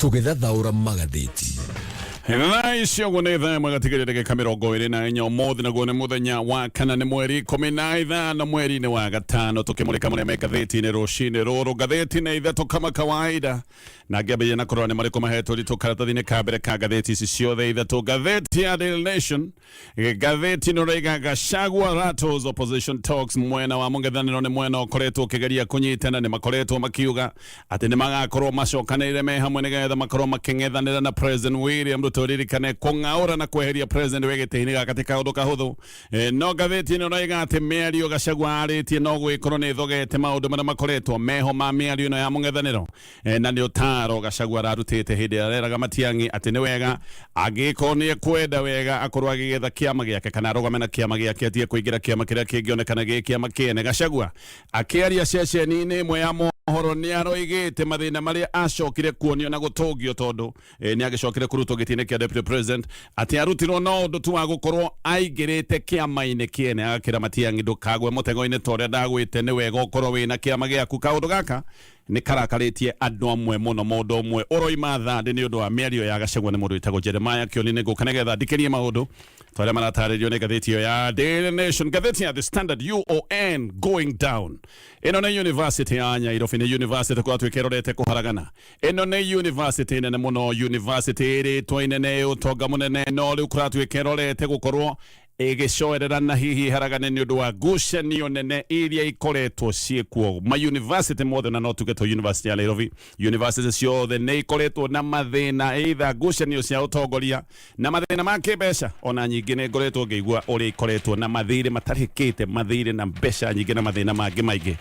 Tũgĩthathaũra magathĩti. Thaa icio ũguo nĩ thaa ĩmwe gatigĩrĩ ndagĩka 24. Ũmũthĩ naguo nĩ mũthenya wa kana, nĩ mweri 15 mweri-inĩ wa gatano, tũkĩmũrĩka marĩa me ngathĩti-inĩ rũcinĩ rũrũ. Ngathĩti nĩ ithatũ kama kawaida, na ngĩambĩrĩria na kũrora nĩ marĩkũ mahetwo ritũ karatathi-inĩ ka mbere ka ngathĩti ici ciothe ithatũ. Ngathĩti ya Daily Nation, Ngathĩti ĩno ĩroiga Gachagua rattles opposition talks. Mwena wa mũng'ethanĩro nĩ mwena ũkoretwo ũkĩgeria kũnyitana, nĩ makoretwo makiuga atĩ nĩ magakorwo macokanĩrĩre me hamwe nĩgetha makorwo makĩng'ethanĩra na President William Ruto. Ririkane kũng'aũra na kweheria president wĩ gĩtĩ-inĩ gaka ti kaũndũ kahũthũ. No ngathĩti ĩno ĩroiga atĩ mĩario Gachagua arĩtie no gwĩkorwo nĩ ĩthogete maũndũ marĩa makoretwo meho ma mĩario ĩno ya mũng'ethanĩro. Na nĩ ũtaaro Gachagua ararutĩte hĩndĩ ĩrĩa areraga Matiang'i atĩ nĩ wega angĩkorwo nĩ ekwenda wega akorwo agĩgetha kĩama gĩake kana arũgame na kĩama gĩake atige kũingĩra kĩama kĩrĩa kĩngĩonekana gĩ kĩama kĩene. Gachagua akĩaria ceceni-inĩ ĩmwe ya mohoro nĩ aroigĩte mathĩna marĩa acokire kuonio na gũtũngio tondũ nĩ agĩcokire kũrutwo gĩtĩ-inĩ kĩa deputy president, atĩ arutirwo no ũndũ tu wa gũkorwo aingĩrĩte kĩama-inĩ kĩene. Agakĩra Matiang'i, "Ndũkagwe mũtego-inĩ ta ũrĩa ndagwĩte, nĩ wega ũkorwo wĩna kĩama gĩaku." Kaũndũ gaka nĩ karakarĩtie andũ amwe mũno. Mũndũ ũmwe ũroima thandĩ nĩ ũndũ wa mĩario ya Gachagua nĩ mũndũ wĩtagwo Jeremiah Kioni. Nĩ ngũka nĩgetha ndikĩrie maũndũ ta ũrĩa maratarĩrio nĩ ngathĩti ĩyo ya Daily Nation. Ngathĩti ya The Standard, UON going down. Ĩno nĩ university ya Nairobi, nĩ university kũratuĩka ĩrorete kũharagana. Ĩno nĩ university nene mũno, university ĩrĩtwo inene, ũtonga mũnene, no rĩu kũratuĩka ĩrorete gũkorwo ĩgĩcoerera na hihi haragane nĩ ũndũ wa ngucanio nene iria ikoretwo ciĩkuo. Ma university mothe, na no tuge to university ya Nairobi, university ciothe nĩ ikoretwo na mathĩna, either ngucanio cia ũtongoria na mathĩna ma kĩmbeca. Ona nyingĩ nĩ ngoretwo ngĩigua ũrĩa ikoretwo na mathirĩ matarĩkĩte, mathirĩ na mbeca nyingĩ na mathĩna mangĩ maingĩ.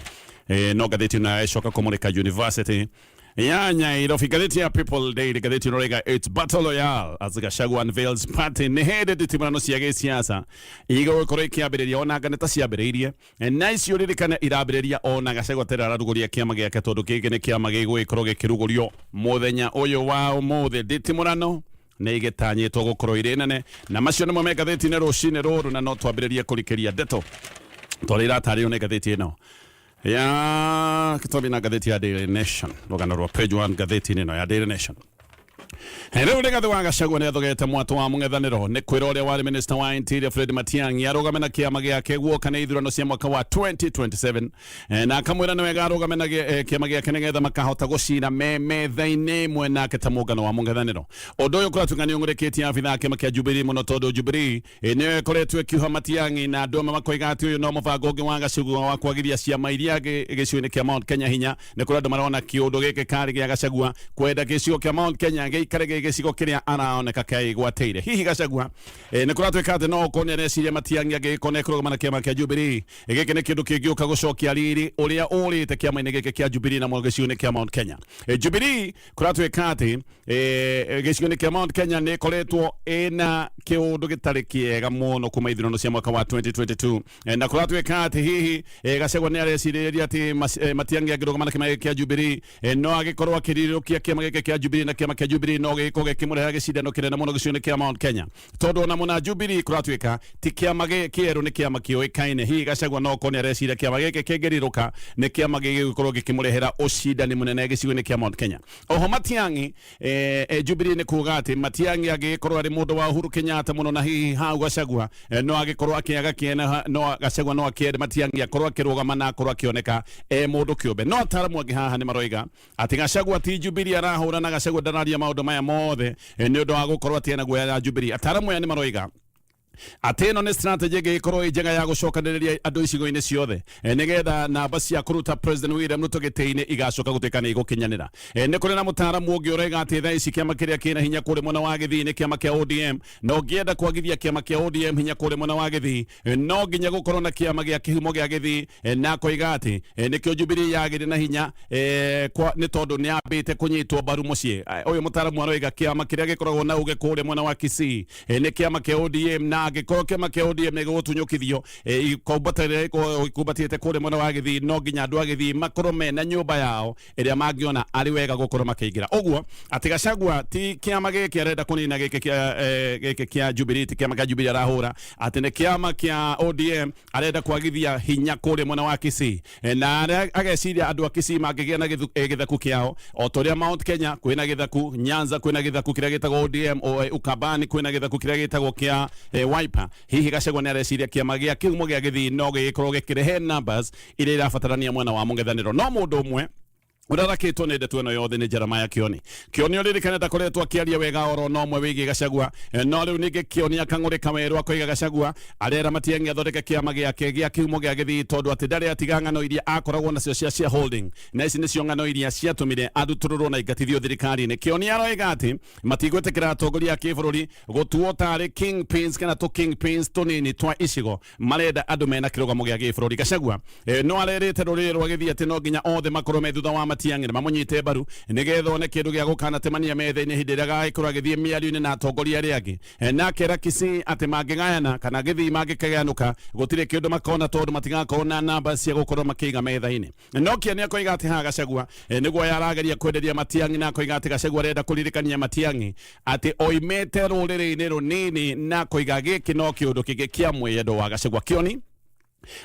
No ngathĩti ĩno yacoka kũmũrĩka university ya Nairobi. Ngathĩti ya People Daily, ngathĩti ĩno rĩga "It's battle royale as Gachagua unveils party". Nĩ hĩndĩ nditimũrano cia gĩsiasa igũgĩkorwo ikĩambĩrĩria, ona anga nĩ ta ciambĩrĩirie, na icio ririkane irambĩrĩria ona Gachagua tera ararugũria kĩama gĩake, tondũ gĩkĩ nĩ kĩama gĩgũgĩkorwo gĩkĩrugũrio mũthenya ũyũ wa ũmũthĩ. Nditimũrano nĩ igĩtanyĩtwo gũkorwo irĩ nene, na macio nĩmo me ngathĩti-inĩ rũcinĩ rũrũ, na no twambĩrĩrie kũrikĩria ndeto tondũ iratarĩrio nĩ ngathĩti ĩno ya kĩtwambie na ngathĩti ya Daily Nation, rũgano rwa page 1 ngathĩti-inĩ ĩno ya Daily Nation. Rĩu Rigathĩ wa Gachagua nĩ athogete mwatũ wa mũng'ethanĩro nĩ kwĩra ũrĩa warĩ minister wa interior Fred Matiang'i arũgame na kĩama gĩake guoka nĩ ithurano cia mwaka wa 2027. Na akamwĩra nĩ wega arũgame na kĩama gĩake nĩgetha makahota gũcira me metha-inĩ ĩmwe nake ta mũngano wa mũng'ethanĩro. Ũndũ ũyũ kũratuĩka nĩ ũng'ũrĩkĩtie abithaa a kĩama kĩa Jubilee mũno, tondũ Jubilee nĩyo ĩkoretwo ĩkiuha Matiang'i, na andũ amwe makoiga atĩ ũyũ no mũbango ũngĩ wa Gachagua wa kwagithia ciama iria ingĩ gĩcigo-inĩ kĩa Mount Kenya hinya. Nĩ kũrĩ andũ marona kĩũndũ gĩkĩ karĩ gĩa Gachagua kwenda gĩcigo kĩa Mount Kenya gĩikare gĩ gĩcigo kĩrĩa araoneka keigwatĩire. Hihi Gachagua nĩ kũratuĩka atĩ no ũkorwo nĩ areciria Matiang'i angĩgĩkorwo nĩ ekũrũgama na kĩama kĩa Jubilee, gĩkĩ nĩ kĩndũ kĩngĩũka gũcokia riri ũrĩa ũrĩte kĩama-inĩ gĩkĩ kĩa Jubilee na mũno gĩcigo-inĩ kĩa Mount Kenya. Jubilee kũratuĩka atĩ gĩcigo-inĩ kĩa Mount Kenya nĩ ĩkoretwo ĩna kĩũndũ gĩtarĩ kĩega mũno kuma ithurano cia mwaka wa 2022. Na kũratuĩka atĩ hihi Gachagua nĩ arecirĩria atĩ Matiang'i angĩrũgama na kĩama gĩkĩ kĩa Jubilee, no agĩkorwo akĩrirũkia kĩama gĩkĩ kĩa Jubilee, na kĩama kĩa Jubilee no gĩgĩkorwo gĩkĩmũrehera gĩcindano kĩnene mũno gĩcigo-inĩ kĩa Mount Kenya, tondũ ona mũna Jubilee kũratuĩka ti kĩama kĩerũ, nĩ kĩama kĩũĩkaine. Hihi Gachagua no okorwo nĩ areciria kĩama gĩkĩ kĩngĩrirũka nĩ kĩama gĩgũkorwo gĩkĩmũrehera ũcindani mũnene gĩcigo-inĩ kĩa Mount Kenya. Oho Matiang'i, Jubilee nĩ kuga atĩ Matiang'i angĩgĩkorwo arĩ mũndũ wa Uhuru Kenyatta mũno, na hihi hau Gachagua no agĩkorwo akĩaga kĩene, no Gachagua no akĩende Matiang'i akorwo akĩrũgama na akorwo akĩoneka e mũndũ kĩũmbe. No ataramu angĩ haha nĩ maroiga atĩ Gachagua ti Jubilee arahũra, na Gachagua ndararia maũndũ maya mothe nĩ ũndũ wa gũkorwo atĩ ena guoya ya Jubilee. Ataramu aya nĩ maroiga atĩ ĩno nĩ strategy ĩngĩgĩkorwo ĩ njega ya gũcokanĩrĩria andũ icigo-inĩ ciothe, nĩgetha namba cia kũruta President William Ruto gĩtĩ-inĩ igacoka gũtuĩka nĩ igũkinyanĩra. Nĩ kũrĩ na mũtaaramu ũngĩ ũroiga atĩ thaa ici kĩama kĩrĩa kĩna hinya kũrĩ mwena wa Gĩthii nĩ kĩama kĩa ODM, na ũngĩenda kwagithia kĩama kĩa ODM hinya kũrĩ mwena wa Gĩthii, no nginya gũkorwo na kĩama gĩa kĩhumo gĩa Gĩthii. Na akoiga atĩ nĩkĩo Jubilee yagĩire na hinya, nĩ tondũ nĩ yambĩte kũnyitwo mbaru mũciĩ. Ũyũ mũtaaramu aroiga kĩama kĩrĩa gĩkoragwo na uge kũrĩa mwena wa Kisii nĩ kĩama kĩa ODM na Angĩkorwo kĩama kĩa ODM nĩ gĩgũtunyũkithio ikombata ĩrĩa ĩkoragwo ikumbatĩte kũrĩa mwena wa Gĩthii, no nginya andũ a Gĩthii makorwo mena nyũmba yao ĩrĩa mangĩona arĩ wega gũkorwo makĩingĩra. Ũguo atĩ Gachagua ti kĩama gĩkĩ arenda kũnina gĩkĩ kĩa gĩkĩ kĩa Jubilee, ti kĩama kĩa Jubilee arahũra, atĩ nĩ kĩama kĩa ODM arenda kwagithia hinya kũrĩa mwena wa Kisii. Na ageciria andũ a Kisii mangĩgĩa na gĩthaku kĩao o ta ũrĩa Mount Kenya kwĩna gĩthaku, Nyanza kwĩna gĩthaku kĩrĩa gĩtagwo ODM, Ukambani kwĩna gĩthaku kĩrĩa gĩtagwo kĩa Wiper. Hihi Gachagua nĩ areciria kĩama gĩa kĩhumo gĩa Gĩthii no gĩgĩkorwo gĩkĩrehe numbers iria irabatarania mwena wa mũng'ethanĩro? No mũndũ ũmwe ũrarakĩtwo nĩ ndeto ĩno yothe nĩ Jeremiah Kioni. Kioni ũririkane ndakoretwo akĩaria wega oro no ũmwe wĩgiĩ Gachagua. No rĩu ningĩ Kioni akang'ũrĩka werũ akoiga Gachagua arera Matiang'i athondeke kĩama gĩake gĩa kĩhumo gĩa Gĩthii tondũ atĩ ndarĩ atiga ng'ano iria akoragwo nacio cia shareholding, na ici nĩcio ng'ano iria ciatũmire arutũrũrwo na ingatithio thirikari-inĩ. Kioni aroiga atĩ matigwĩtĩkĩra atongoria a kĩbũrũri gũtuo tarĩ kingpins kana tũ kingpins tũnini twa icigo, marenda andũ mena kĩrũgamo gĩa gĩbũrũri. Gachagua no arerĩte rũrĩrĩ rwa Gĩthii atĩ no nginya othe makorwo me thutha wa Matiang'i na mamũnyite mbaru nĩgetha one kĩndũ gĩa gũkanatemania metha-inĩ hĩndĩ ĩrĩa agagĩkorwo agĩthiĩ mĩario-inĩ na atongoria arĩa angĩ. Na akera Kisii atĩ mangĩgayana kana Gĩthii mangĩkagayanũka gũtirĩ kĩndũ makona tondũ matigakorwo na namba cia gũkorwo makĩiga metha-inĩ. No Kiani akoiga atĩ haha Gachagua nĩguo arageria kwenderia Matiang'i, na akoiga atĩ Gachagua arenda kũririkania Matiang'i atĩ oimĩte rũrĩrĩ-inĩ rũnini, na akoiga gĩkĩ no kĩũndũ kĩngĩ kĩa mwĩyendo wa Gachagua. Kioni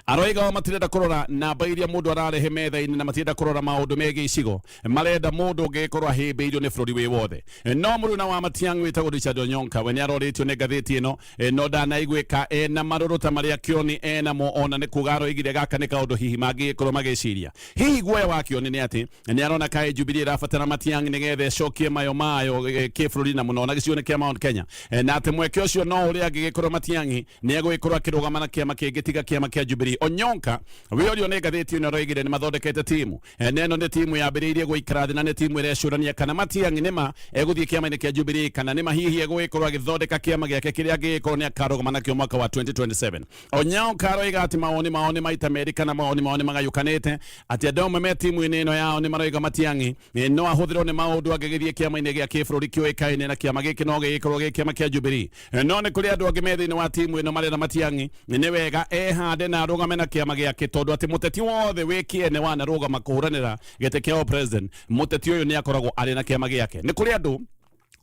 aroiga o matirenda kũrora namba iria mũndũ ararehe metha-inĩ na matirenda kũrora maũndũ megiĩ icigo, marenda mũndũ ũngĩgĩkorwo ahĩmbĩirio nĩ bũrũri wĩ wothe. No mũruna wa Matiang'i wĩtagwo Richard Onyonka we nĩ arorĩtio nĩ ngathĩti ĩno, no ndanaiguĩka ena marũrũ ta marĩa Kioni enamo, ona nĩ kuga aroigire gaka nĩ kaũndũ hihi mangĩgĩkorwo magĩciria. Hihi guoya wa Kioni nĩ atĩ nĩ arona kaĩ Jubilee ĩrabatara Matiang'i nĩgetha ĩcokie mayo mayo kĩbũrũri na mũno na gĩcigo-inĩ kĩa Mount Kenya, na atĩ mweke ũcio no ũrĩa angĩgĩkorwo Matiang'i nĩ egũgĩkorwo akĩrũgama na kĩama kĩngĩ tiga kĩama kĩa Jubilee. Onyonka wĩorio nĩ ngathĩti ĩno aroigire nĩ mathondekete timu, na ĩno nĩ timu yambĩrĩirie gũikara thĩ na nĩ timu ĩrecũrania kana Matiang'i nĩma egũthiĩ kĩama-inĩ kĩa Jubilee kana nĩma hihi egũgĩkorwo agĩthondeka kĩama gĩake kĩrĩa angĩgĩkorwo nĩ akarũgama nakĩo mwaka wa 2027. Onyonka aroiga atĩ mawoni mao nĩ maita merĩ kana mawoni mao nĩ magayũkanĩte, atĩ andũ amwe me timu-inĩ ĩno yao nĩ maroiga Matiang'i no ahũthĩrwo nĩ maũndũ angĩgĩthiĩ kĩama-inĩ gĩa kĩbũrũri kĩũĩkaine na kĩama gĩkĩ no gĩgĩkorwo gĩ kĩama kĩa Jubilee. No nĩ kũrĩ andũ angĩ me thĩinĩ wa timu ĩno marera Matiang'i nĩ wega ehande na arũgame na kĩama gĩake, tondũ atĩ mũteti wothe wĩ kĩene wanarũgama kũhũranĩra gĩtĩ kĩa president, mũteti ũyũ nĩ akoragwo arĩ na kĩama gĩake. Nĩ kũrĩ andũ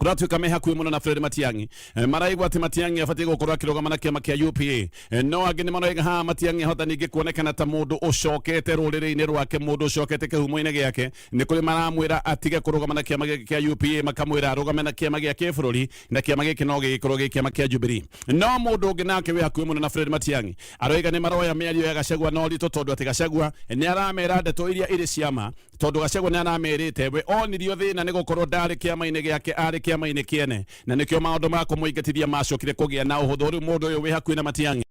kũratuĩka me hakuhĩ mũno na Fred Matiang'i, maraigua atĩ Matiang'i abatiĩ gũkorwo akĩrũgama na kĩama kĩa UPA. No angĩ nĩ maroiga haha Matiang'i ahota ningĩ kuonekana ta mũndũ ũcokete rũrĩrĩ-inĩ rwake, mũndũ ũcokete kĩhumo-inĩ gĩake. Nĩ kũrĩ maramwĩra atige kũrũgama na kĩama gĩkĩ kĩa UPA, makamwĩra arũgame na kĩama gĩa kĩbũrũri, na kĩama gĩkĩ no gĩgĩkorwo gĩ kĩama kĩa Jubilee. No mũndũ ũngĩ nake wĩ hakuhĩ mũno na Fred Matiang'i aroiga nĩ maroya mĩario ya Gachagua na ũritũ, tondũ atĩ Gachagua nĩ aramera ndeto iria irĩ ciama, tondũ Gachagua nĩ aramerĩte we onirio thĩna nĩ gũkorwo ndarĩ kĩama-inĩ gĩake, arĩ kĩama-inĩ kĩene, na nĩkĩo maũndũ ma kũmũingatithia macokire kũgĩa na ũhũthũ. Rĩu mũndũ ũyũ wĩ hakuhĩ na Matiang'i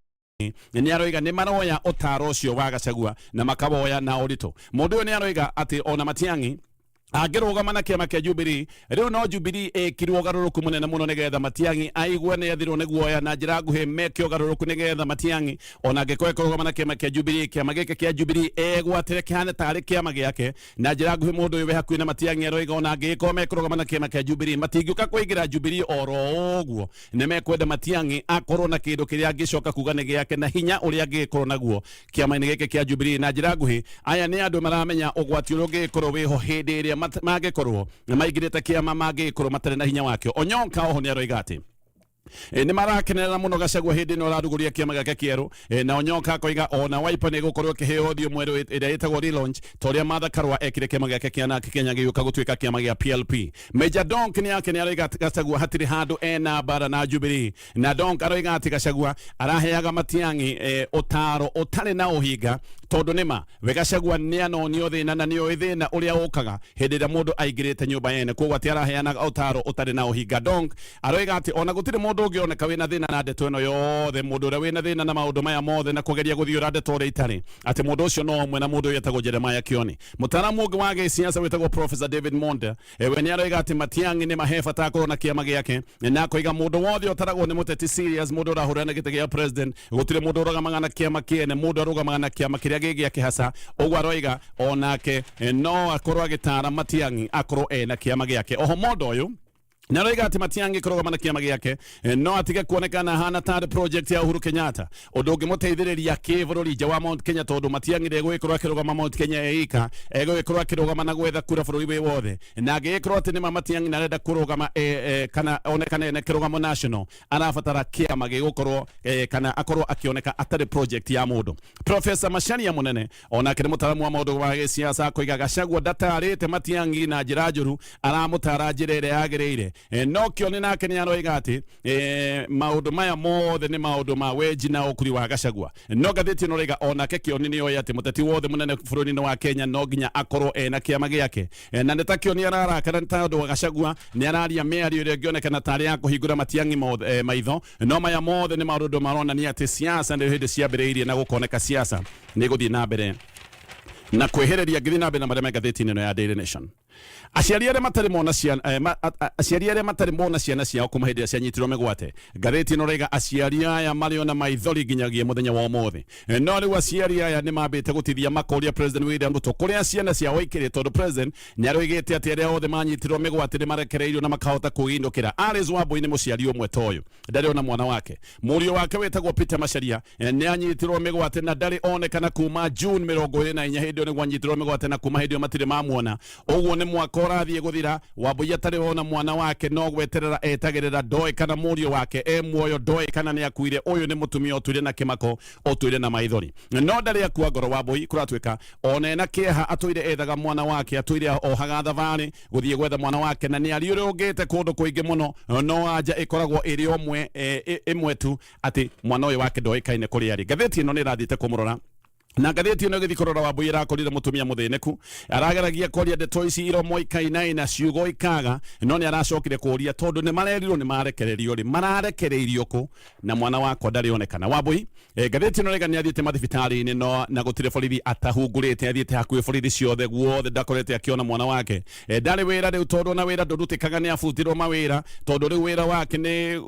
nĩ aroiga nĩ maroya ũtaro ũcio wa Gachagua na makawoya na ũritũ. Mũndũ ũyũ nĩ aroiga atĩ ona Matiang'i angĩrũgama na kĩama kĩa Jubilee, rĩu no Jubilee ĩkirwo ũgarũrũku mũnene mũno nĩgetha Matiang'i aigue nĩ athirwo nĩ guoya, na njĩra nguhĩ meke ũgarũrũku nĩgetha Matiang'i ona angĩkorwo ekũrũgama na kĩama kĩa Jubilee, kĩama gĩkĩ kĩa Jubilee egwatĩre kĩhane tarĩ kĩama gĩake. Na njĩra nguhĩ mũndũ ũyũ wĩ hakuhĩ na Matiang'i aroiga ona angĩgĩkorwo mekũrũgama na kĩama kĩa Jubilee, matingĩũka kũingĩra Jubilee oro ũguo, nĩ mekwenda Matiang'i akorwo na kĩndũ kĩrĩa angĩcoka kuga nĩ gĩake na hinya ũrĩa angĩgĩkorwo naguo kĩama-inĩ gĩkĩ kĩa Jubilee. Na njĩra nguhĩ aya nĩ andũ maramenya ũgwati ũrĩa ũngĩgĩkorwo wĩho hĩndĩ ĩrĩa mangĩkorwo maingĩrĩte kĩama mangĩgĩkorwo matarĩ na hinya wakĩo. Onyonka oho nĩ aroiga atĩ nĩ marakenerera mũno Gachagua hĩndĩ ĩno ararugũria kĩama gĩake kĩerũ, na Onyonka akoiga ona Wiper nĩ ĩgũkorwo ĩkĩheo ũthiũ mwerũ ĩrĩa ĩtagwo relaunch ta ũrĩa Martha Karua ekire kĩama gĩake kĩa NARC Kenya gĩgĩũka gũtuĩka kĩama gĩa PLP. Major Donk nĩ yake nĩ aroiga atĩ Gachagua hatirĩ handũ ena mbara na Jubilee, na Donk aroiga atĩ Gachagua araheaga Matiang'i ũtaro ũtarĩ na ũhinga, tondũ nĩma we Gachagua nĩ anonio thĩna na nĩoĩ thĩna ũrĩa ũkaga hĩndĩ ĩrĩa mũndũ aingĩrĩte nyũmba yene, koguo atĩ araheanaga ũtaro ũtarĩ na ũhinga. Donk aroiga atĩ ona gũtirĩ mũndũ ũngĩoneka wĩna thĩna na ndeto ĩno yothe, mũndũ ũrĩa wĩna thĩna na maũndũ maya mothe na kũgeria gũthiũra ndeto ũrĩa itarĩ, atĩ mũndũ ũcio no ũmwe na mũndũ ũyũ etagwo Jeremiah Kioni. Mũtaaramu ũngĩ wa gĩsiasa wĩtagwo Professor David Monda, we nĩ aroiga atĩ Matiang'i nĩ mahe bata akorwo na kĩama gĩake, na akoiga mũndũ wothe ũtaragwo nĩ mũteti serious, mũndũ ũrahũrana na gĩtĩ gĩa president, gũtirĩ mũndũ ũrũgamaga na kĩama kĩene, mũndũ arũgamaga na kĩama kĩrĩa gĩ gĩake hasa. Ũguo aroiga onake no akorwo agĩtara Matiang'i akorwo ena kĩama gĩake. Oho mũndũ ũyũ Na aroiga atĩ Matiang'i kũrũgama na kĩama gĩake no atige kuonekana hana tarĩ project ya Uhuru Kenyatta, ũndũ ũngĩmũteithĩrĩria kĩbũrũri nja wa Mount Kenya, tondũ Matiang'i ndegũgĩkorwo akĩrũgama Mount Kenya e ika, egũgĩkorwo akĩrũgama na gwetha kura bũrũri wĩ wothe. Na angĩgĩkorwo atĩ nĩma Matiang'i nĩarenda kũrũgama kana onekane ene kĩrũgamo national, arabatara kĩama gĩgũkorwo kana akorwo akĩoneka atarĩ project ya mũndũ. Professor Macharia Munene onake nĩ mũtaaramu wa maũndũ ma gĩsiasa, akoiga Gachagua ndatarĩte Matiang'i na njĩra njũru, aramũtara njĩra ĩrĩa yagĩrĩire. No Kĩoni nake nĩ aroiga atĩ maũndũ maya mothe nĩ maũndũ ma wenji na ũkuri wa Gachagua. No ngathĩti ĩno ĩroiga onake Kĩoni nĩ oĩ atĩ mũteti wothe mũnene bũrũri-inĩ wa Kenya no nginya akorwo ena kĩama gĩake. Na nĩ ta Kĩoni ararakara nĩ tondũ Gachagua nĩ araria mĩario ĩrĩa ĩngĩonekana tarĩ ya kũhingũra Matiang'i maitho. No maya mothe nĩ maũndũ maronania atĩ siasa nĩ hĩndĩ ciambĩrĩirie na gũkoneka siasa nĩ gũthiĩ na mbere na kwĩhĩrĩria. Ngĩthiĩ na mbere na marĩa me ngathĩti-inĩ ĩno ya Daily Nation, aciari arĩa matarĩ mona ciana aciari arĩa matarĩ mona ciana ciao kuma hĩndĩ ĩrĩa cianyitirwo mĩgwate, ngathĩti ĩno ĩroiga aciari aya marĩ ona maithori nginyagia mũthenya wa ũmũthĩ. No rĩu aciari aya nĩ mambĩte gũtithia makoria President William Ruto kũrĩa ciana ciao ikĩrĩ, tondũ President nĩ aroigĩte atĩ arĩa othe manyitirwo mĩgwate nĩ marekereirio na makahota kwĩinũkĩra. Alice Wambui nĩ mũciari ũmwe ta ũyũ, ndarĩ ona mwana wake. Mũriũ wake wĩtagwo Peter Macharia nĩ anyitirwo mĩgwate na ndarĩ onekana kuma June 24. Hĩndĩ ĩyo nĩguo anyitirwo mĩgwate na kuma hĩndĩ ĩyo matirĩ mamuona. Ũguo nĩ mwaka ũrathiĩ gũthira Wambui atarĩ ona mwana wake, no gweterera etagĩrĩra. Ndoĩ kana mũriũ wake e muoyo, ndoĩ kana nĩ akuire. Ũyũ nĩ mũtumia ũtũire na kĩmako, ũtũire na maithori, no ndarĩ akua ngoro. Wambui kũratuĩka ona ena kĩeha atũire ethaga mwana wake, atũire ohaga thabarĩ gũthiĩ gwetha mwana wake, na nĩ ariũrũngĩte kũndũ kũingĩ mũno, no anja ĩkoragwo ĩrĩ ũmwe ĩmwe tu, atĩ mwana ũyũ wake ndoĩkaine kũrĩa arĩ. Ngathĩti ĩno nĩ ĩrathiĩte kũmũrora, na ngathĩti ĩno ĩgĩthiĩ kũrora Wambui ĩrakorire mũtumia mũthĩnĩku arageragia kwaria ndeto ici, iromo ikainaina, ciugo ikaga, no nĩ aracokire kũria tondũ nĩ marerirwo nĩ marekererio rĩ, mararekereirio kũ na mwana wakwa ndarĩ onekana? Wambui, ngathĩti ĩno rĩga nĩ athiĩte mathibitarĩ-inĩ no na gũtirĩ borithi atahungurĩte, athiĩte hakuhĩ borithi ciothe guothe, ndakorete akĩona mwana wake. Ndarĩ wĩra rĩu, tondũ ona wĩra ndũrutĩkaga, nĩ abutirwo mawĩra, tondũ rĩu wĩra wake nĩ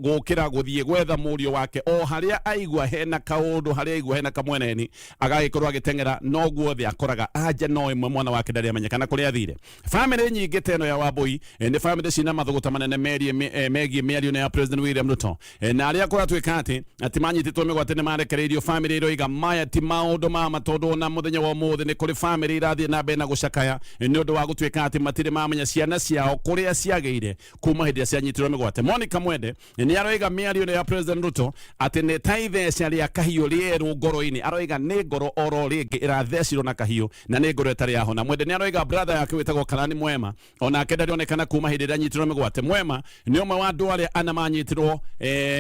gũkĩra gũthiĩ gwetha mũriũ wake o harĩa aigua hena kaũndũ, harĩa aigua hena kamweneni agagĩkorwo agĩteng'era, no guothe akoraga anja no ĩmwe, mwana wake ndarĩ amenyekana kũrĩa athire. Bamĩrĩ nyingĩ ta ĩno ya Wambui nĩ bamĩrĩ cina mathũgũta manene megiĩ mĩario ya President William Ruto, na arĩa kũratuĩka atĩ manyitĩtwo mĩgwate nĩ marekereirio. Bamĩrĩ iroiga maya ti maũndũ mama, tondũ ona mũthenya wa ũmũthĩ nĩ kũrĩ bamĩrĩ irathiĩ na mbere na gũcakaya nĩ ũndũ wa gũtuĩka atĩ matirĩ mamenya ciana ciao kũrĩa ciagĩire kuma hĩndĩ ĩrĩa cianyitirwo mĩgwate. Monica Mwende nĩ aroiga mĩario ĩno ya President Ruto atĩ nĩ ta itheca rĩa kahiũ rĩerũ ngoro-inĩ. Aroiga nĩ ngoro oro rĩngĩ ĩrathecirwo na kahiũ na nĩ ngoro ĩtarĩ yahona. Mwende nĩ aroiga brother yake wĩtagwo Karani Mwema onake ndarĩ kuma hĩndĩ ĩrĩa anyitirwo mĩgwate. Mwema nĩ ũmwe wa andũ arĩa ana manyitirwo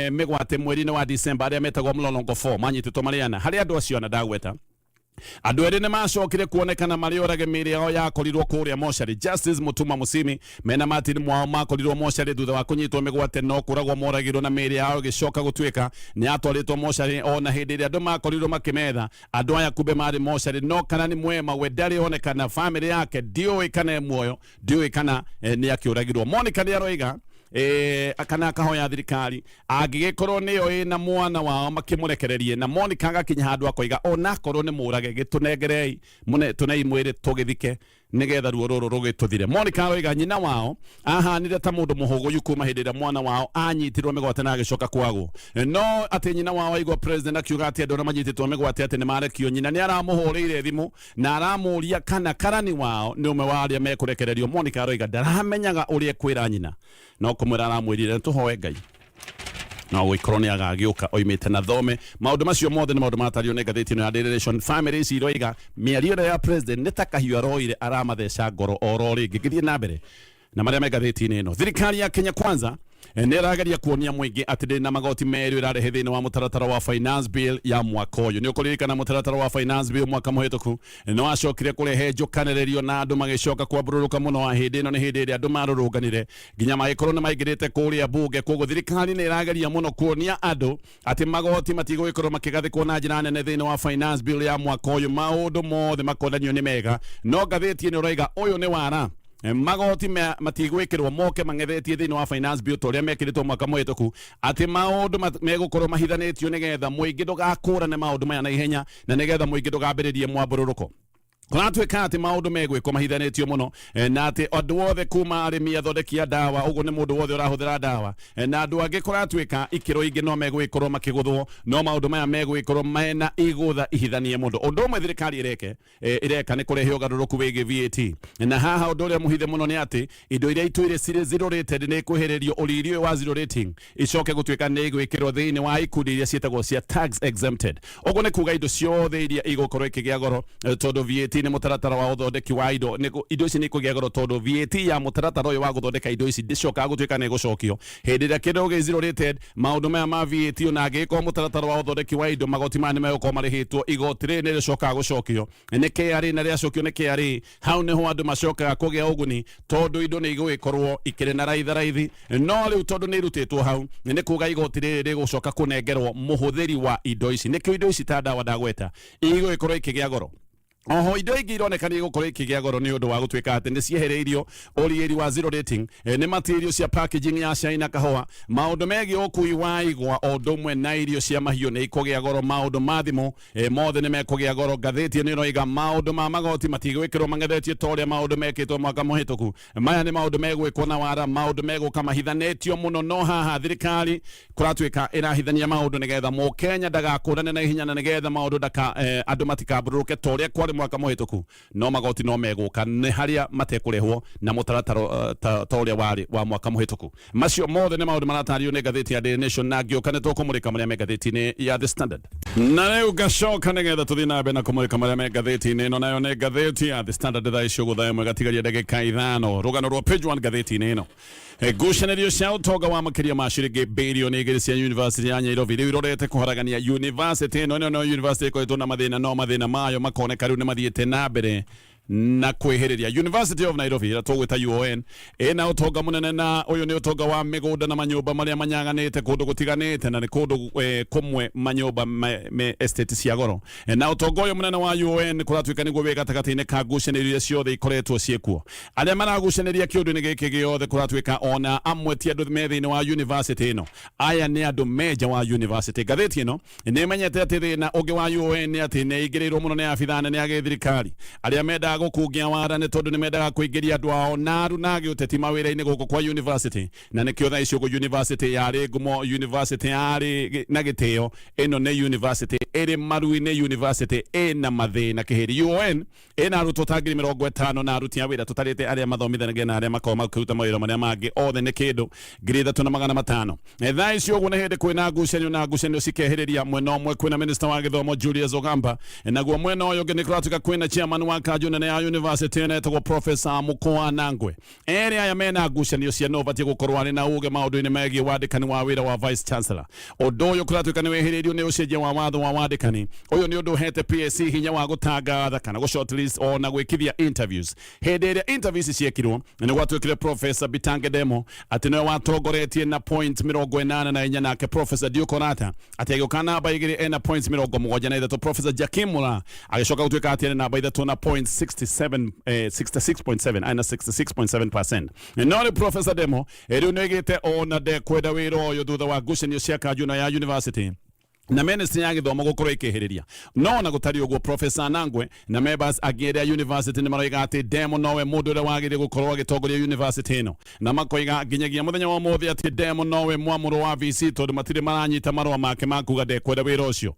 mĩgwate mweri-inĩ wa December, arĩa metagwo Mlolongo 4, manyitĩtwo marĩ ana. Harĩ andũ acio ana ndagweta, andũ erĩ nĩ macokire kuonekana marĩ orage, mĩĩrĩ yao yakorirwo kũrĩa mocarĩ. Justice Mutuma Musimi mena Martin Mwao makorirwo mocarĩ thutha wa kũnyitwo mĩgwate, no kũragwo moragirwo na mĩĩrĩ yao ĩgĩcoka gũtuĩka nĩ yatwarĩtwo mocarĩ. Ona hĩndĩ ĩrĩa andũ makorirwo makĩmetha andũ aya, kumbe marĩ mocarĩ. No kana nĩ Mwema we ndarĩ onekana, famĩlĩ yake ndiũĩ kana e muoyo, ndiũĩ kana nĩ akĩũragirwo. Monica nĩ aroiga kana akahoya thirikari angĩgĩkorwo nĩyo ĩna mwana wao makĩmũrekererie. Na Monica agakinya handũ akoiga onakorwo nĩ mũrage, gĩtũnengerei mũne tũnei mwĩrĩ tũgĩthike nigetha ruo rũrũ rũgĩtũthire. Monica aroiga nyina wao ahanire ta mũndũ mũhũgũyu kuma hĩndĩ ĩrĩa mwana wao anyitirwo mĩgwate na agĩcoka kwagwo. No atĩ nyina wao aigua president akiuga atĩ andũ arĩa manyitĩtwo mĩgwate atĩ nĩ marekio, nyina nĩ aramũhũrĩire thimũ na aramũria kana karani wao nĩ ũmwe wa arĩa mekũrekererio. Monica aroiga ndaramenyaga ũrĩa ekwĩra nyina, no kũmwĩra aramwĩrire tũhoe Ngai no gũikorwo nĩ agagĩũka oimĩte na thome. Maũndũ macio mothe nĩ maũndũ matario nĩ ngathĩti ĩno ya Daily Nation. Family ici iroiga mĩario ĩrĩa ya president nĩ ta kahiũ aroire aramatheca ngoro oro rĩngĩ. Ngĩthiĩ na mbere na marĩa me ngathĩti-inĩ ĩno, thirikari ya Kenya Kwanza nĩ ĩrageria kuonia mũingĩ atĩ ndĩrĩ na magoti merũ ĩrarehe thĩinĩ wa mũtaratara wa finance bill ya mwaka ũyũ. Nĩ ũkũririkana mũtaratara wa finance bill mwaka mũhĩtũku nĩ wacokire kũrehe njũkanĩrĩrio na andũ magĩcoka kwambũrũrũka mũno. Hĩndĩ ĩno nĩ hĩndĩ ĩrĩa andũ marũrũnganire nginya magĩkorwo nĩ maingĩrĩte kũrĩa bunge. Koguo thirikari nĩ ĩrageria mũno kuonia andũ atĩ magoti matigũgĩkorwo makĩgathĩkwo na njĩra nene thĩinĩ wa finance bill ya mwaka ũyũ. Maũndũ mothe makonanio nĩ mega, no ngathĩti ĩno ĩroiga ũyũ nĩ wara. Magoti matigwĩkĩrwo moke mang'ethetie thĩinĩ wa finance bill ta ũrĩa mekĩrĩtwo mwaka mũhĩtũku, atĩ maũndũ megũkorwo mahithanĩtio nĩgetha mũingĩ ndũgakũrane maũndũ maya na ihenya na nĩgetha mũingĩ ndũgambĩrĩrie mwambũrũrũko. Kũratuĩka atĩ maũndũ megwĩkwo mahithanĩtio mũno na atĩ andũ othe kuma arĩmi, athondeki a ndawa, ũguo nĩ mũndũ wothe ũrahũthĩra ndawa na andũ angĩ, kũratuĩka ikĩro ingĩ no megũgĩkorwo makĩgũthwo, no maũndũ maya megũgĩkorwo mena igũtha ihithanie mũndũ. Ũndũ ũmwe thirikari ĩreke ĩreka nĩ kũrehe ũgarũrũku wĩgiĩ VAT, na haha ũndũ ũrĩa mũhithe mũno nĩ atĩ indo iria itũire cirĩ zero rated nĩ ikwehererio ũriri ũyũ wa zero rating, icoke gũtuĩka nĩ igwĩkĩrwo thĩinĩ wa ikundi iria ciĩtagwo cia tax exempted. Ũguo nĩ kuga indo ciothe iria igũkorwo ikĩgĩa goro tondũ VAT nĩ mũtaratara wa ũthondeki wa indo, indo ici nĩ ikũgĩa goro tondũ VAT ya mũtaratara ũyũ wa gũthondeka indo ici ndĩcokaga gũtuĩka nĩ ĩgũcokio. Hĩndĩ ĩrĩa kĩndũ gĩ zero rated, maũndũ maya ma VAT, ona angĩgĩkorwo mũtaratara wa ũthondeki wa indo magoti maya nĩ megũkorwo marĩhĩtwo, igoti rĩrĩ nĩ rĩcokaga gũcokio nĩ KRA, na rĩacokio nĩ KRA, hau nĩho andũ macokaga kũgĩa ũguni tondũ indo nĩ igũgĩkorwo ikĩrĩ na raitha raithi. No rĩu tondũ nĩ irutĩtwo hau, nĩ kuga igoti rĩrĩ rĩgũcoka kũnengerwo mũhũthĩri wa indo ici. Nĩkĩo indo ici ta ndawa ndagweta igũgĩkorwo ikĩgĩa goro. Oho indo ingĩ ironeka nĩ igũkorwo ikĩgĩa goro nĩ ũndũ wa gũtuĩka atĩ nĩ ciehereirio ũriĩri wa zero rating, nĩ material cia packaging ya cai na kahũa, maũndũ megiĩ ũkui wa igwa o ũndũ ũmwe na irio cia mahiũ nĩ ikũgĩa goro, maũndũ ma thimũ mothe nĩ mekũgĩa goro. Ngathĩti ĩno ĩroiga maũndũ ma magoti matigwĩkĩrwo mang'ethetio ta ũrĩa maũndũ mekĩtwo mwaka mũhĩtũku. Maya nĩ maũndũ megwĩkwo na wara, maũndũ megũka mahithanĩtio mũno. No haha thirikari kũratuĩka ĩrahithania maũndũ nĩgetha mũkenya ndagakũrane na ihenya na nĩgetha maũndũ ndaka andũ matikambũrũrũke ta ũrĩa kwarĩ mwaka mũhĩtũku. No magoti no megũka nĩ harĩa matekũrĩhwo na mũtaratara ta ũrĩa warĩ wa mwaka mũhĩtũku. Macio mothe nĩ maũndũ maratario nĩ ngathĩti ya Daily Nation, na ngĩũka nĩ tũkũmũrĩka marĩa me ngathĩti-inĩ ya The Standard. Na rĩu ngacoka nĩgetha tũthiĩ na mbere na kũmũrĩka marĩa me ngathĩti-inĩ ĩno, nayo nĩ ngathĩti ya The Standard. Thaa ici ũguo 1:05 rũgano rwa page 1 ngathĩti-inĩ ĩno. Ngucanĩrio cia ũtonga wa makĩria ma ciringi birioni 2 cia University ya Nairobi rĩu irorete kũharagania university ĩno. Ĩno no university ĩkoretwo na mathĩna, no mathĩna mayo makoneka rĩu nĩ mathiĩte na mbere na kwĩhĩrĩria. University of Nairobi ĩrĩa tũgwĩta UON ĩna ũtonga mũnene, na ũyũ nĩ ũtonga wa mĩgũnda na manyũmba marĩa manyaganĩte kũndũ gũtiganĩte, na nĩ kũndũ kũmwe manyũmba me estate cia goro. Na ũtonga ũyũ mũnene wa UON kũratuĩka nĩguo wĩ gatagatĩ-inĩ ka ngucanĩrio iria ciothe ikoretwo ciĩkuo. Arĩa maragucanĩria kĩũndũ-inĩ gĩkĩ gĩothe kũratuĩka ona amwe ti andũ me thĩinĩ wa university ĩno, aya nĩ andũ me nja wa university. Ngathĩti ĩno nĩ ĩmenyete atĩ thĩna ũngĩ wa UON nĩ atĩ nĩ ĩingĩrĩirwo mũno nĩ abithaa nene a gĩthirikari arĩa mendaga gũkungia wara nĩ tondũ nĩ mendaga kũingĩria andũ ao na aruna a gĩũteti mawĩra-inĩ gũkũ kwa university. Na nĩkĩo thaa ici ũguo university yarĩ ngumo, university yarĩ na gĩtĩo, ĩno nĩ university ĩrĩ maru-inĩ, university ĩna mathĩna kĩhĩri. UON ĩna arutwo ta 50,000 na aruti a wĩra tũtarĩte arĩa mathomithanagia na arĩa makoragwo makĩruta mawĩra marĩa mangĩ othe nĩ kĩndũ 3,500. Thaa ici ũguo nĩ hĩndĩ kwĩna ngucanio, na ngucanio cikehĩrĩria. Mwena ũmwe kwĩna minister wa gĩthomo Julius Ogamba, naguo mwena ũyũ ũngĩ nĩ kũratuĩka kwĩna chairman wa kanjũ nene ya university ĩno etagwo Professor Mukoa Nangwe. Erĩ aya mena ngucanio cia no ũbatiĩ gũkorwo arĩ na ũgĩ maũndũ-inĩ megiĩ wandĩkani wa wĩra wa vice chancellor. Ũndũ ũyũ kũratuĩka nĩ wĩhĩrĩirio nĩ ũcenjia wa watho wa wandĩkani. Ũyũ nĩ ũndũ ũhete PSC hinya wa gũtangatha kana gũ shortlist o na gwĩkithia interviews. Hĩndĩ ĩrĩa interviews ciekirwo, nĩ gwatuĩkire Professor Bitange Ndemo atĩ nĩwe watongoretie na point 84, nake Professor Duke Orata atĩ agĩũka namba 2 ena points 73. Professor Jakim Mura agĩcoka gũtuĩka atĩ arĩ namba 3 na point 67, 66.7, ana 66.7%. No rĩu Professor Demo rĩu nĩoigĩte ona ndekwenda wĩra ũyũ thutha wa ngucanio cia kanjũ ĩno ya university na ministry ya gĩthomo gũkorwo ĩkĩhĩrĩria. No na gũtariĩ ũguo, Professor Nangwe na members angĩ arĩa university nĩ maroiga atĩ Demo nowe mũndũ ũrĩa wagĩrĩire gũkorwo agĩtongoria university ĩno, na makoiga nginyagia mũthenya wa ũmũthĩ atĩ Demo nowe mwamũrwo wa VC tondũ matirĩ maranyita marũa make ma kuga ndekwenda wĩra ũcio.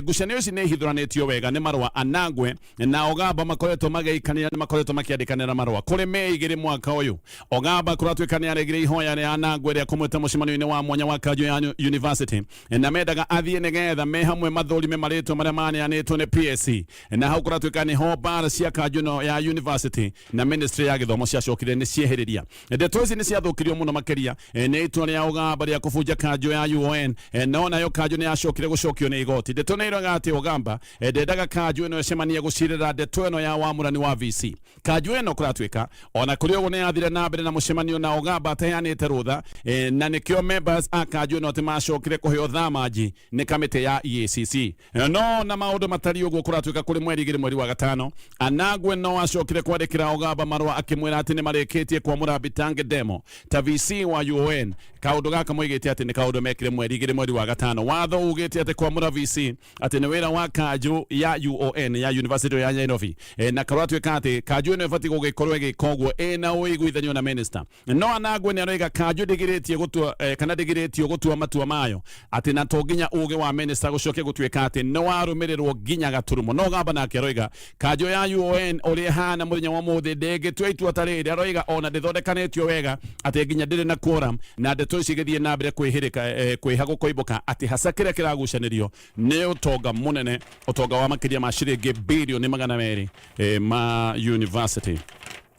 Ngucanio ici nĩ ihithũranĩtio wega nĩ marũa Anangwe na Ogamba makoretwo magĩikanĩra. Nĩ makoretwo makĩandĩkanĩra marũa kũrĩ Mei 2 mwaka ũyũ. Ogamba kũratuĩka nĩ aregire ihoya rĩa Anangwe rĩa kũmwĩta mũcemanio-inĩ wa mwanya wa kanjũ ya university, na mendaga athiĩ nĩgetha me hamwe mathũrime marĩtwa marĩa maneanĩtwo nĩ PSC. Na hau kũratuĩka nĩho mbara cia kanjũ ĩno ya university na ministry ya gĩthomo ciacokire nĩ ciehĩrĩria. Ndeto ici nĩ ciathũkirio mũno makĩria nĩ itua rĩa Ogamba rĩa kũbunja kanjũ ya UON, no nayo kanjũ nĩ yacokire gũcokio nĩ igoti. Ndeto nĩ iroiga atĩ Ogamba ndendaga kanjũ ĩno ĩcemanie gũcirĩra ndeto ĩno ya wamũrani wa VC. Kanjũ ĩno kũratuĩka ona kũrĩ ũguo nĩ yathire na mbere na mũcemanio na Ogamba ateanĩte rũtha, na nĩkĩo members a kanjũ ĩno atĩ macokire kũheo thamanji. Nĩ kamĩtĩ ya EACC. No na maũndũ matariĩ ũguo, kũratuĩka kũrĩ mweri 2 mweri wa gatano, Anagwe no acokire kwandĩkĩra Ogamba marũa akĩmwĩra atĩ nĩ marĩkĩtie kwamũra Bitange Demo ta VC wa UON. Kaũndũ gaka moigĩte atĩ nĩ kaũndũ mekire mweri 2 mweri wa gatano. Watho ugĩte atĩ kwamũra VC atĩ nĩ wĩra wa kanjũ ya UON ya University ya Nairobi, na kũratuĩka atĩ kanjũ ĩno ĩbatiĩ gũgĩkorwo ĩgĩka ũguo ĩna ũiguithanio na minister. No Anagwe nĩ aroiga kanjũ ndĩgirĩtie gũtua, kana ndĩgirĩtio gũtua matua mayo, atĩ na to nginya ũgĩ wa minister gũcoke gũtuĩka atĩ nĩ warũmĩrĩrwo nginya gaturumo. No Gamba nake aroiga kanjũ ya UON ũrĩa ĩhana mũthenya wa ũmũthĩ ndĩngĩtua itua ta rĩrĩ. Aroiga ona ndĩthondekanĩtio wega, atĩ nginya ndĩrĩ na quorum, na ndeto ici igĩthiĩ na mbere kwĩhĩrĩka, kwĩha gũkoimbũka atĩ haca kĩrĩa kĩragucanĩrio nĩ ũtonga mũnene, ũtonga wa makĩria ma ciringi birioni 200 ma university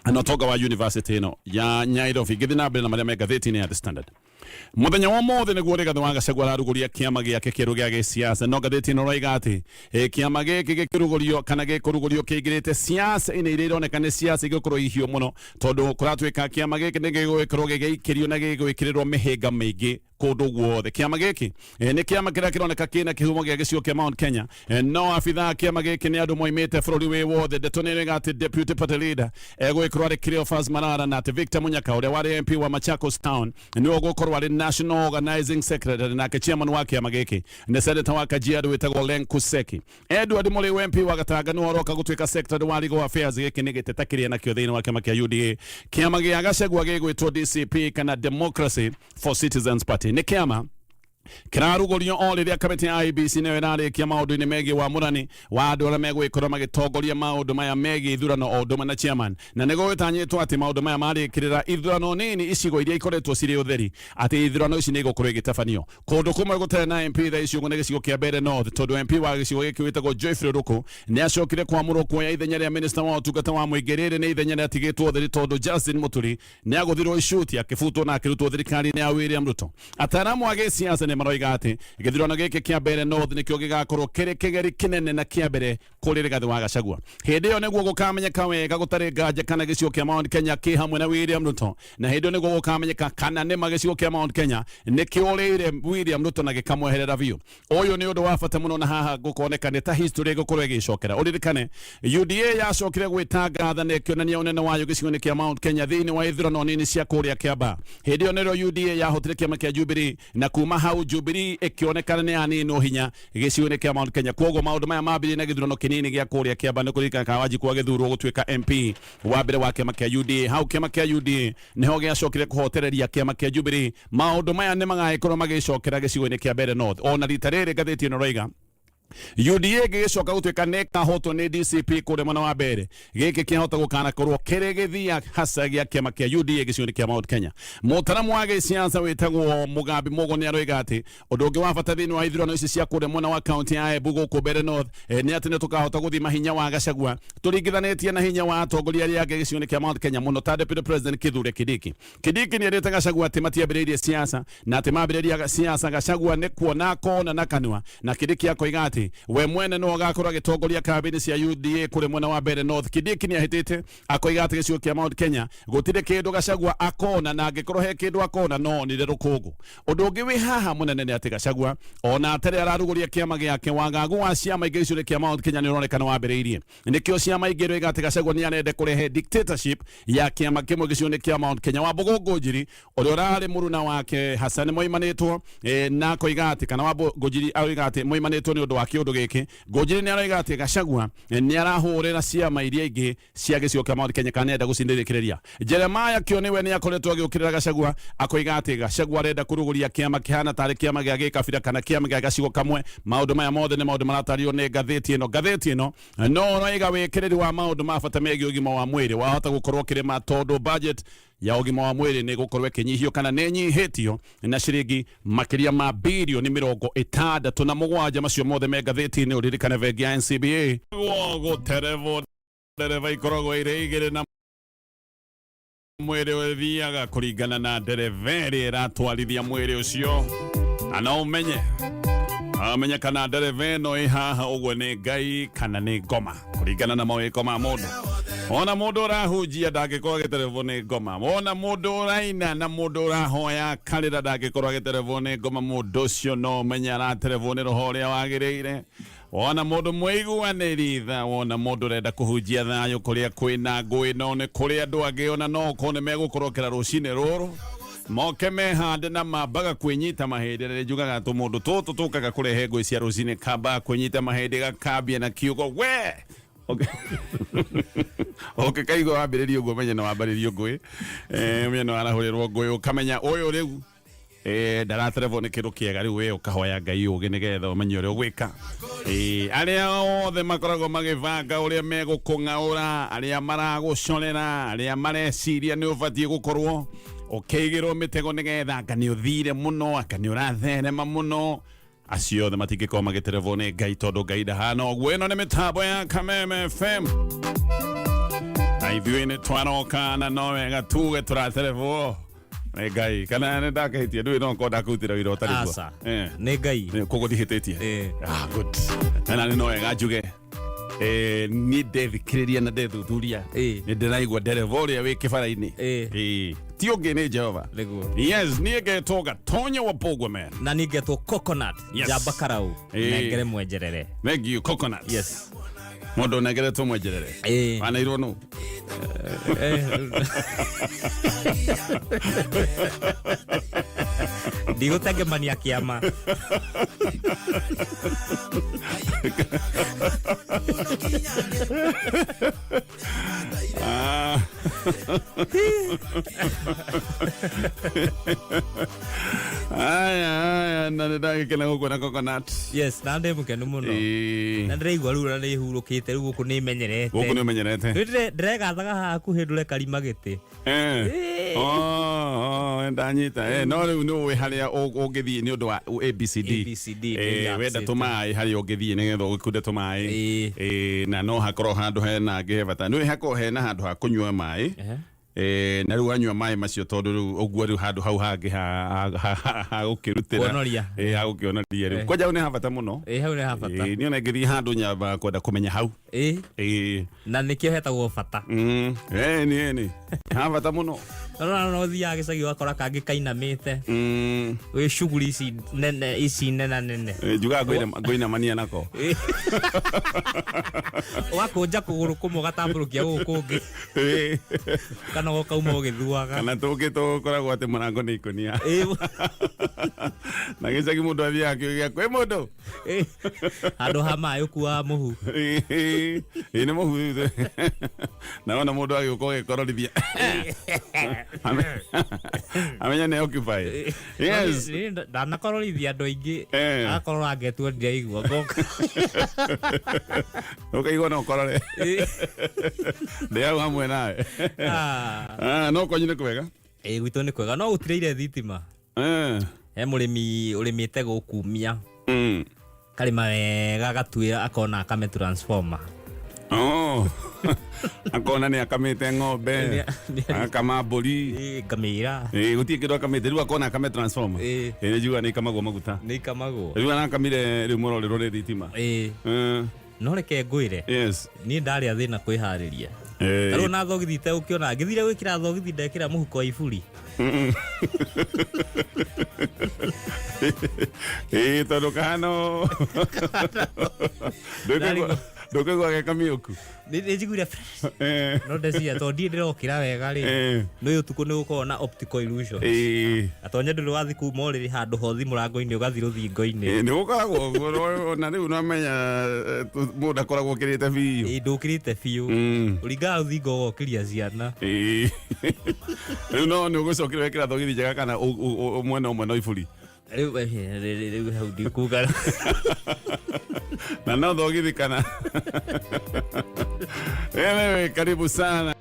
na ũtonga wa university ĩno ya Nairobi. Ngĩthiĩ na mbere na marĩa me ngathĩti-inĩ ya The Standard mũthenya wa ũmũthĩ, nĩguo Rigathĩ wa Gachagua ararugũria kĩama gĩake kĩerũ gĩa gĩsiasa. No ngathĩti ĩno ĩroiga atĩ kĩama gĩkĩ gĩkĩrugũrio kana gĩkũrugũrio kĩingĩrĩte siasa-inĩ iria ironeka nĩ siasa igũkorwo ihiũ mũno, tondũ kũratuĩka kĩama gĩkĩ nĩ gĩgũgĩkorwo gĩgĩikĩrio na gĩgwĩkĩrĩrwo mĩhĩnga mĩingĩ kũndũ guothe. Kĩama gĩkĩ nĩ kĩama kĩrĩa kĩroneka kĩna kĩhumo gĩa gĩcigo kĩa Mount Kenya, no abithaa a kĩama gĩkĩ nĩ andũ moimĩte bũrũri wĩ wothe. Ndeto nĩ ĩroiga atĩ deputy party leader egũgĩkorwo arĩ Cleophas Malala, na atĩ Victor Munyaka ũrĩa warĩ MP wa Machakos Town nĩwe ũgũkorwo arĩ national organizing secretary, nake chairman wa kĩama gĩkĩ nĩ senator wa Kajiado wĩtagwo Lenku Seki. Edward Mũrĩu, MP wa Gatanga, nĩwe ũroka gũtuĩka secretary wa legal affairs. Gĩkĩ nĩ gĩteta kĩrĩa nakĩo thĩinĩ wa kĩama kĩa UDA. Kĩama gĩa Gachagua gĩgwĩtwo DCP kana Democracy for Citizens Party. Nĩ kĩama kĩrarugũrio o rĩrĩa kamĩtĩ ya IEBC nĩyo ĩrarĩkia maũndũ-inĩ megiĩ wamũrani wa andũ arĩa megũgĩkorwo magĩtongoria maũndũ maya megiĩ ithurano o ũndũ ũmwe na chairman, na nĩ gũgĩtanyĩtwo atĩ maũndũ maya marĩkĩrĩra ithurano nini icigo iria ikoretwo cirĩ ũtheri atĩ ithurano ici nĩ igũkorwo igĩtabanio kũndũ kũmwe gũtarĩ na MP thaa ici. Ũguo nĩ gĩcigo kĩa Mbeere North, tondũ MP wa gĩcigo gĩkĩ wĩtagwo Geoffrey Ruku nĩ acokire kwamũrwo kuoya ithenya rĩa minister wa ũtungata wa mũingĩ. Rĩrĩ nĩ ithenya rĩatigĩtwo ũtheri tondũ Justin Muturi nĩ agũthirwo icuti, akĩbutwo na akĩrutwo thirikari-inĩ ya William Ruto. Ataaramu a gĩsiasa nĩ maroiga atĩ gĩthurano gĩkĩ kĩa Mbeere North nĩkĩo gĩgakorwo kĩrĩ kĩgeri kĩnene na kĩa mbere kũrĩ Rigathĩ wa Gachagua. Hĩndĩ ĩyo nĩguo gũkamenyeka wega gũtarĩ nganja kana gĩcigo kĩa Mount Kenya kĩ hamwe na William Ruto, na hĩndĩ ĩyo nĩguo gũkamenyeka kana nĩma gĩcigo kĩa Mount Kenya nĩ kĩũrĩire William Ruto na gĩkamweherera biũ. Ũyũ nĩ ũndũ wa bata mũno, na haha gũkoneka nĩ ta history ĩgũkorwo ĩgĩcokera. Ũririkane UDA yacokire gwĩtangatha na ĩkĩonania ũnene wayo gĩcigo-inĩ kĩa Mount Kenya thĩinĩ wa ithurano nini cia kũrĩa Kiambaa. Hĩndĩ ĩyo nĩrĩo UDA yahotire kĩama kĩa Jubilee, na kuma hau Jubilee ĩkĩonekana nĩ yaninwo hinya gĩcigo-inĩ kĩa Mount Kenya. Kwoguo maũndũ maya mambirie na gĩthurano kĩnini gĩa kũrĩa Kiambaa. Nĩ kũririkana kana Wanjikũ agĩthurwo gũtuĩka MP wa mbere wa kĩama kĩa UDA, hau kĩama kĩa UDA nĩho gĩacokire kũhotereria kĩama kĩa Jubilee. Maũndũ maya nĩ magagĩkorwo magĩcokera gĩcigo-inĩ kĩa Mbeere North ona rita rĩrĩ. Ngathĩti ĩno ĩroiga UDA gĩgĩcoka gũtuĩka nĩ ĩkahotwo nĩ DCP kũrĩa mwena wa Mbeere, gĩkĩ kĩahota gũkanakorwo kĩrĩ gĩthia haca gĩa kĩama kĩa UDA gĩcigo-inĩ kĩa Mount Kenya. Mũtaramu wa gĩsiasa wĩtagwo Mũgambi Mũgo nĩ aroiga atĩ ũndũ ũngĩ wa bata thĩinĩ wa ithurano ici cia kũrĩa mwena wa kaunti ya Embu gũkũ Mbeere North, nĩ atĩ nĩ tũkahota gũthima hinya wa Gachagua tũringithanĩtie na hinya wa atongoria arĩa angĩ gĩcigo-inĩ kĩa Mount Kenya, mũno ta Deputy President Kithure Kindiki. Kindiki nĩ erĩte Gachagua atĩ matiambĩrĩirie siasa, na atĩ mambĩrĩria siasa Gachagua nĩ kuona akona na kanua, na Kindiki akoiga atĩ we mwene nĩwe ũgakorwo agĩtongoria kambĩini cia UDA kũrĩa mwena wa Mbeere North. Kindiki nĩ ahĩtĩte akoiga atĩ gĩcigo kĩa Mount Kenya gũtirĩ kĩndũ Gachagua akona, na angĩkorwo he kĩndũ akona no onire rũkũngũ. Ũndũ ũngĩ wĩ haha mũnene nĩ atĩ Gachagua ona atarĩ ararugũria kĩama gĩake, wagagu wa ciama ingĩ gĩcigo kĩa Mount Kenya nĩ ũronekana wambĩrĩirie. Nĩkĩo ciama ingĩ iroiga atĩ Gachagua nĩ arenda kũrehe dictatorship ya kĩama kĩmwe gĩcigo-inĩ kĩa Mount Kenya. Wambugu Ngũnjiri ũrĩa ũrarĩ mũruna wake Hassan moimanĩtwo, na akoiga atĩ kana Wambugu Ngũnjiri aroiga atĩ moimanĩtwo nĩ ũndũ wa kĩũndũ gĩkĩ. Ngũnjiri nĩ aroiga atĩ Gachagua nĩ arahũrĩra ciama iria ingĩ cia gĩcigo kĩa Mount Kenya kana nĩarenda gũcindĩrĩkĩrĩria. Jeremiah Kĩoniwe nĩ akoretwo agĩũkĩrĩra Gachagua, akoiga atĩ Gachagua arenda kũrugũria kĩama kĩhana tarĩ kĩama gĩa gĩkabira kana kĩama gĩa gacigo kamwe. Maũndũ maya mothe nĩ maũndũ maratario nĩ ngathĩti ĩno. Ngathĩti ĩno no ũroiga wĩkĩrĩri wa maũndũ ma bata megiĩ ũgima wa mwĩrĩ wahota gũkorwo kĩrĩma, tondũ budget ya ũgima wa mwĩrĩ nĩ gũkorwo ĩkĩnyihio kana nĩ nyihĩtio na ciringi makĩria ma birioni 67. Macio mothe me ngathĩti-inĩ. Ũririkane bengi ya NCBA gũterevwo ndereba ikoragwo irĩ igĩrĩ, na mwĩrĩ ũthiaga kũringana na ndereba ĩrĩa ĩratwarithia mwĩrĩ ũcio, na no ũmenye amenye kana ndereba ĩno ĩ haha ũguo nĩ Ngai kana nĩ ngoma, kũringana na mawĩko ma mũndũ. Ona mũndũ ũrahunjia ndangĩkorwo agĩterevwo nĩ ngoma. Wona mũndũ ũraina na mũndũ ũrahoya karĩra ndangĩkorwo agĩterevwo nĩ ngoma. Mũndũ ũcio no ũmenye araterevwo nĩ roho ũrĩa wagĩrĩire. Wona mũndũ mũiguanĩri tha, wona mũndũ ũrenda kũhunjia thayũ kũrĩa kwĩna ngũĩ, no nĩ kũrĩ andũ angĩ ona no ũkorwo nĩ megũkorokera rũcinĩ rũrũ moke mehande na mambaga kwĩnyita mahĩndĩ. Na nĩnjugaga tũmũndũ tũtũ tũkaga kũrehe ngũĩ cia rũcinĩ kambaga kwĩnyita mahĩndĩ gakambia na kiugo we. Ũngĩkaigua wambĩrĩria ũguo ũmenye nĩ wambĩrĩrio ngũĩ, ũmenye nĩ warahũrĩrwo ngũĩ, ũkamenya ũyũ rĩu ndaraterevwo nĩ kĩndũ kĩega. Rĩu we ũkahoya Ngai ũgĩ nĩgetha ũmenye ũrĩa ũgwĩka. Arĩa othe makoragwo magĩbanga ũrĩa megũkũng'aũra, arĩa maragũcorera, arĩa mareciria nĩ ũbatiĩ gũkorwo ũkĩigĩrwo mĩtego nĩgetha anga nĩ ũthire mũno, anga nĩ ũratherema mũno, acio othe matingĩkorwo magĩterevwo nĩ Ngai tondũ Ngai ndahana ũguo. Ĩno nĩ mĩtambo ya Kameme FM na ithuĩ nĩ twaroka na no wega tuge tũraterevwo nĩ Ngai, kana nĩ ndakĩhĩtia? Ndũĩ no korwo ndakũrutĩra wĩra ũtarĩ guo. Aca. Nĩ Ngai. Koguo ndihĩtĩtie. Ah, good. Na nĩ no wega njuge niĩ ndethikĩrĩria na ndethuthuria, nĩ ndĩraigua ndereba ũrĩa wĩ kĩbara-inĩ ti ũngĩ nĩ Jehova. Nĩguo. Yes, niĩ ngetwo Gatonyo wa Pogwa man. Na niĩ ngetwo Coconut. Njamba karau. Nengere mwenjerere. Thank you, Coconut. Yes. Mũndũ ũnengeretwo mwenjerere. Wanairwo nũ? Ndigũtengemania kĩama. Ah. Aya, aya, na nĩ ndagĩkena gũkuona, Coconut. Yes, na ndĩ mũkenu mũno. Na ndĩraigua rĩu na nĩ hurũkĩte rĩu gũkũ nĩ menyerete. Gũkũ nĩ ũmenyerete. Rĩu ndĩregathaga haha hakuhĩ ndũre karima gĩtĩ. Oh, ndanyita. No rĩu nĩ ũĩ harĩa ũngĩthiĩ nĩ ũndũ wa ABCD. ABCD, Eh, wenda tũmaĩ harĩa ũngĩthiĩ nĩgetha ũgĩkunde tũmaĩ. Na no hakorwo handũ hena angĩ he bata. Nĩ hakorwo hena handũ ha kũnyua maĩ. Na rĩu wanyua maĩ macio, tondũ rĩu ũguo rĩu handũ hau hangĩ ha gũkĩrutĩra. Kuonoria. Ha gũkĩonoria rĩu kwanja hau nĩ ha bata mũno. Ĩ, hau nĩ ha bata. Niĩ ona ingĩthiĩ handũ nyambaga kwenda kũmenya hau. Na nĩkĩo hetagwo bata. Ĩni ĩni ha bata mũno. No no ũthiaga gĩcagi ũgakora kangĩ kainamĩte wĩ shughuli ici nene ici nena nene. Njugaga ngũinamania nako. Ũgakũnja kũgũrũ kũmwe ũgatambũrũkia gũkũ kũngĩ kana ũkauma ũgĩthuaga. Kana tũngĩ tũkoragwo atĩ mũrango nĩ ikũnia na gĩcagi mũndũ athiaga akiuga kwĩ mũndũ. Handũ ha maĩ ũkuaga mũhu. Ĩ, nĩ mũhu na wona mũndũ agĩũka ũgĩkororithia amenya nĩ occupied. Yes. Niĩ ndanakororithia andũ aingĩ. Agakorwo angetua ndiraigua ngoka. Ũkaigua no ũkorore ndĩ hau hamwe nawe. Ah. Ah, no kwanyu nĩ kwega? Ĩ, gwitũ nĩ kwega no gũtirĩire thitima. He mũrĩmi ũrĩmĩte gũkumia, karĩma wega agatuĩra akona akame transformer. Oh. Akona nĩ akamĩte ng'ombe, akama mbũri. Ĩ, ngamĩra. Ĩ, gũtirĩ kĩndũ akamĩte, rĩu akona akame transformer. Ĩ, nĩ njugaga nĩ ikamagwo maguta. Nĩ ikamagwo. Rĩu arakamire, rĩu mũrorĩrwo nĩ thitima. No reke ngwĩre, niĩ ndarĩ a thĩna kwĩharĩria. Tarĩu na thogithi itegũkĩona ngĩthire gwĩkĩra thogithi ndekĩra mũhuko wa iburi. Ĩ, tondũ kahano ndũkũigua ge kamiũku. Nĩ njiguire fresh. No ndeciria tondũ ndiĩ ndĩrokĩra wega rĩ, nĩ ũtukũ nĩ gũkorwo na optical illusion. Atonye ndũrĩ wathi kuma ũrĩrĩ handũ hothi mũrango-inĩ ũgathi rũthingo-inĩ. Nĩ gũkoragwo ũguo, na rĩu namenya mũndũ akoragwo okĩrĩte biũ. Ĩ, ndũkĩrĩte biũ. Ũringaga rũthingo ũgokĩria ciana. Rĩu no nĩ ũgũcokire wekĩra thogithi njega kana mwena ũmwe no iburi? Rĩu rĩu hau ndikuga. Na no thogithi kana. Anyway, karibu sana.